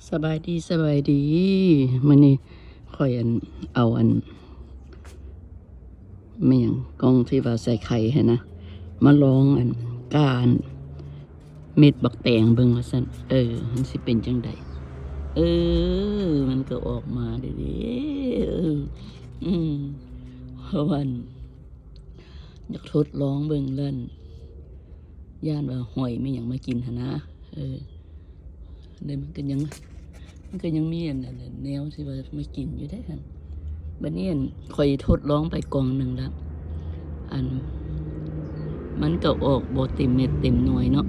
ສະບາຍດີ ສະບາຍດີ. ມື້ນີ້ຂ້ອຍ ອັນ ເອົາ ອັນ ແມ່ນຫຍັງ ກ່ອງທີ່ວ່າໃສ່ໄຂ່ຫັ້ນນະ ມາລອງ ອັນ ກ້າ ອັນ ເມັດບັກແຕງເບິ່ງວ່າຊັ້ນ. ເອີ ມັນຊິເປັນຈັ່ງໃດ? ເອີ ມັນກໍອອກມາເດ້ ເອີ ອືມ ເພາະວ່າ ອັນ ຢາກທົດລອງເບິ່ງ ແລ້ວ ຢ້ານວ່າຫອຍແມ່ນຫຍັງມາກິນຫັ້ນນະ. ເອີ ແຕ່ມັນກໍຍັງ ມັນກໍຍັງມີ ອັນ ອັນ ອັນ ແນວທີ່ວ່າມາກິນຢູ່ເດ້ຫັ້ນ. ບັດນີ້ ອັນ ຂ້ອຍທົດລອງໄປກ່ອງໜຶ່ງລະ ອັນ ມັນກໍອອກບໍ່ເຕັມເມັດເຕັມໜ່ວຍເນາະ.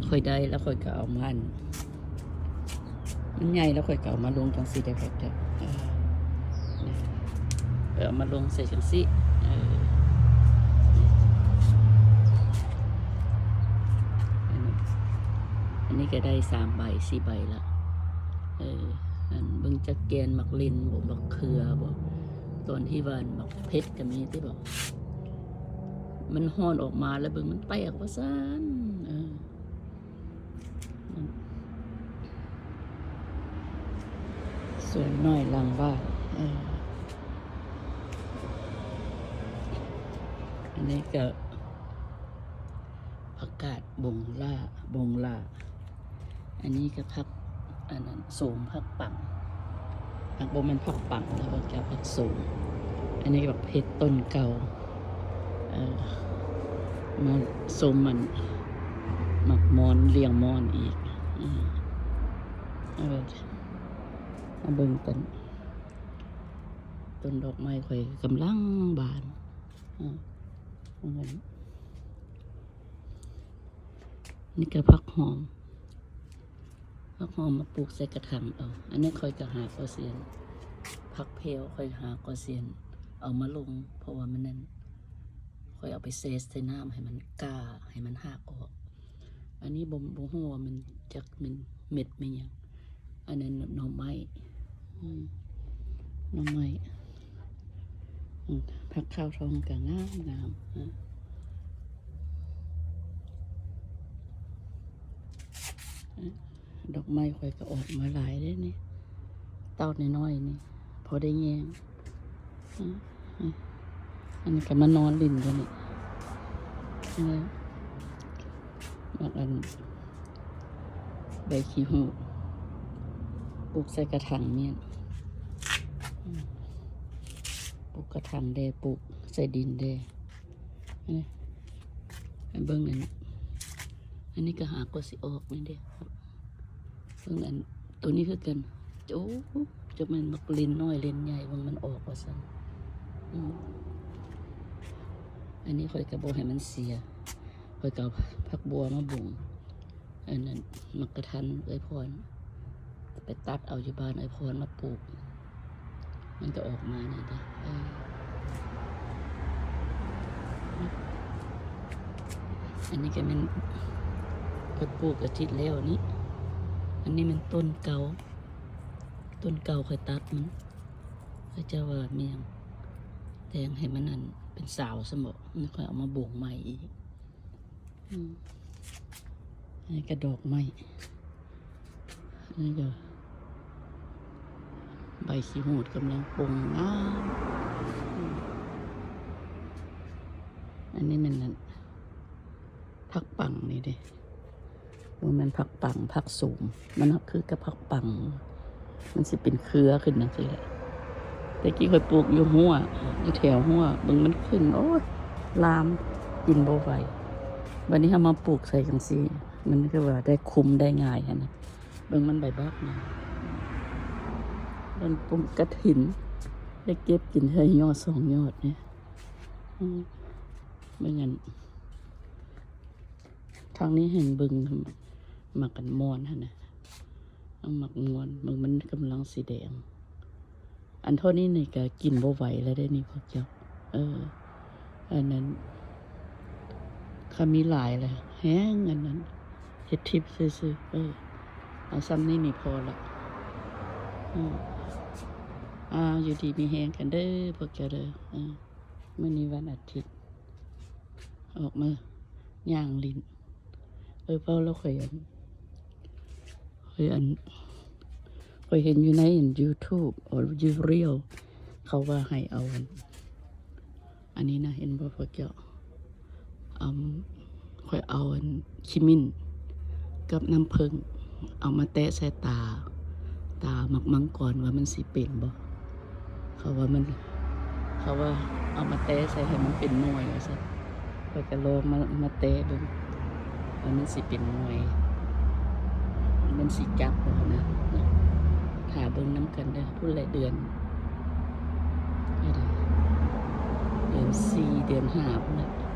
ຂ້ອຍໄດ້ແລ້ວ ຂ້ອຍກໍເອົາມາ ອັນ ມັນໃຫຍ່ແລ້ວຂ້ອຍກໍເອົາມາລົງຈັ່ງຊີ້ໄດ້ ຂ້ອຍຈະ ເອີ ເອົາມາລົງໃສ່ຈັ່ງຊີ້. ເອີ ອັນນີ້ ອັນນີ້ກໍໄດ້ສາມໃບ ສີ່ໃບລະ. ເອີ ອັນ ເບິ່ງຈັກແກ່ນ ໝາກເລັ່ນບໍ ບັກເຂືອບໍ ຕອນທີ່ວ່າໝາກເຜັດກໍມີຕິບໍ ມັນຮ່ອນອອກມາແລ້ວ ເບິ່ງມັນແຕກວ່າຊັ້ນ. ເອີ ສວນນ້ອຍຫຼັງບ້ານ. ເອີ ອັນນີ້ກໍຜັກກາດບົງຫຼ້າ ບົງຫຼ້າ. ອັນນີ້ກໍຜັກ ອັນນັ້ນ ໂສມ ຜັກປັງ ຫາກບໍ່ແມ່ນຜັກປັງ ແລ້ວກໍຈະຜັກໂສມ. ອັນນີ້ບັກເຜັດຕົ້ນເກົ່າ. ເອີ ມາຊົມ ອັນ ໝາກມ່ອນ ລ້ຽງມ່ອນອີກ. ເອີ ເອົາ ມາເບິ່ງກັນ ຕົ້ນດອກໄມ້ຂ້ອຍກຳລັງບານ. ເອີ ເບິ່ງ ອັນນີ້ກໍຜັກຫອມ ຜັກຫອມມາປູກໃສ່ກະຖາງເອົາ. ອັນນີ້ຂ້ອຍກໍຫາກໍຊິ ຜັກແພວຂ້ອຍຫາກໍຊິເອົາມາລົງ ເພາະວ່າມັນນັ້ນ ຂ້ອຍເອົາໄປແຊ່ໃສ່ນ້ຳໃຫ້ມັນກ້າ ໃຫ້ມັນຮາກອອກ. ອັນນີ້ບໍ່ ບໍ່ຮູ້ວ່າມັນຈັກແມ່ນເມັດແມ່ນຫຍັງ. ອັນນັ້ນໜໍ່ໄມ້ ອືມ ໜໍ່ໄມ້ ອືມ ຜັກຂາວທອງກໍງາມໆ. ອືມ ດອກໄມ້ຂ້ອຍກໍອອກມາຫຼາຍເດ້ນີ້ ເຕົ້ານ້ອຍໆນີ້ ພໍໄດ້ແຍງ. ອືມ ອັນນີ້ກໍມານອນຫຼິ້ນຢູ່ນີ້. ເອີ ໝາກ ອັນ ໃບຂີ້ຫູດ ປູກໃສ່ກະຖາງແມ່ນ ອືມ ປູກກະຖາງແດ່ ປູກໃສ່ດິນແດ່. ເອີ ໃຫ້ເບິ່ງ ອັນ ອັນນີ້ກໍຫາກໍຊິອອກນີ້ເດ້. ເບິ່ງ ອັນ ໂຕນີ້ຄືກັນ. ໂອ້ ຈັກແມ່ນບັກເລັ່ນນ້ອຍເລັ່ນໃຫຍ່ ເບິ່ງມັນອອກວ່າຊັ້ນ. ອືມ ອັນນີ້ຂ້ອຍກໍບໍ່ໃຫ້ມັນເສຍ ຂ້ອຍກໍເອົາຜັກບົ່ວມາບົງ. ອັນນັ້ນ ໝາກກະທັນເອື້ອຍພອນ ໄປຕັດເອົາຢູ່ບ້ານເອື້ອຍພອນມາປູກ ມັນກໍອອກມານີ້ເດ້. ເອີ ອັນນີ້ກໍແມ່ນຂ້ອຍປູກອາທິດແລ້ວນີ້. ອັນນີ້ແມ່ນຕົ້ນເກົ່າ ຕົ້ນເກົ່າຂ້ອຍຕັດມັນ ເຂົາເຈົ້າວ່າແມ່ນຫຍັງ ແຕ່ງໃຫ້ມັນ ອັນ ເປັນສາວຊັ້ນບໍ ມັນ ຂ້ອຍເອົາມາບົງໃໝ່ອີກ. ອືມ ອັນນີ້ກໍດອກໄມ້ ອັນນີ້ກໍໃບຂີ້ຫູດກຳລັງປົ່ງງາມ. ອືມ ອັນນີ້ແມ່ນ ອັນ ຜັກປັງນີ້ເດ້ ບໍ່ແມ່ນຜັກປັງ ຜັກໂສມ ມັນຄືກັບຜັກປັງ ມັນຊິເປັນເຄືອຂຶ້ນຈັ່ງຊີ້ແຫຼະ. ແຕ່ກີ້ຂ້ອຍປູກຢູ່ຮົ້ວ ຢູ່ແຖວຮົ້ວ ເບິ່ງມັນຂຶ້ນ ໂອ້ຍ ລາມ ກິນບໍ່ໄຫວ. ບັດນີ້ເຮົາມາປູກໃສ່ຈັ່ງຊີ້ ມັນຄືວ່າໄດ້ຄຸມໄດ້ງ່າຍຫັ້ນນະ. ເບິ່ງມັນໃບບັກນະ ມັນປຸ້ມກະຖິນ ໄດ້ເກັບກິນເທື່ອຍອດສອງຍອດນີ້. ອືມ ເບິ່ງອັນ ທາງນີ້ແຮ່ງເບິ່ງ ໝາກອັນມ່ອນຫັ້ນນະ ໝາກມ່ອນ ເບິ່ງມັນກຳລັງຊິແດງ. ອັນເທົ່ານີ້ນີ້ກໍກິນບໍ່ໄຫວແລ້ວເດ້ນີ້ພວກເຈົ້າ. ເອີ ອັນນັ້ນ ຄັນມີຫຼາຍແລ້ວແຮງ ອັນນັ້ນ ເຮັດທິບຊື່ໆ. ເອີ ເອົາຊ່ຳນີ້ນີ້ພໍລະ. ອືມ ອ້າວ ຢູ່ດີມີແຮງກັນເດີພວກເຈົ້າເດີ. ເອີ ມື້ນີ້ວັນອາທິດ ອອກມາຍ່າງຫຼິ້ນ. ເອີ ເວົ້າແລ້ວຂ້ອຍ ອັນ ຂ້ອຍ ອັນ ຂ້ອຍເຫັນຢູ່ໃນອັນ YouTube ເອີ ຢູ່ Reel ເຂົາວ່າໃຫ້ເອົາອັນ ອັນນີ້ນະ ເຫັນບໍ່ພວກເຈົ້າ? ເອົາ ຂ້ອຍເອົາອັນຂີ້ມິ້ນກັບນ້ຳເຜິ້ງ ເອົາມາແຕະໃສ່ຕາ ຕາໝາກມັງກອນວ່າມັນຊິເປັນບໍ່? ເຂົາວ່າມັນ ເຂົາວ່າເອົາມາແຕະໃສ່ໃຫ້ມັນເປັນໜ່ວຍວ່າຊັ້ນ. ຂ້ອຍກໍລອງມາ ມາແຕະເບິ່ງວ່າມັນຊິເປັນໜ່ວຍ ມັນຊິຈັບບໍ່ນະ. ຖ້າເບິ່ງນຳກັນເດີ ພຸ້ນແຫຼະເດືອນ ເດືອນສີ່ ເດືອນຫ້າພຸ້ນແຫຼະ.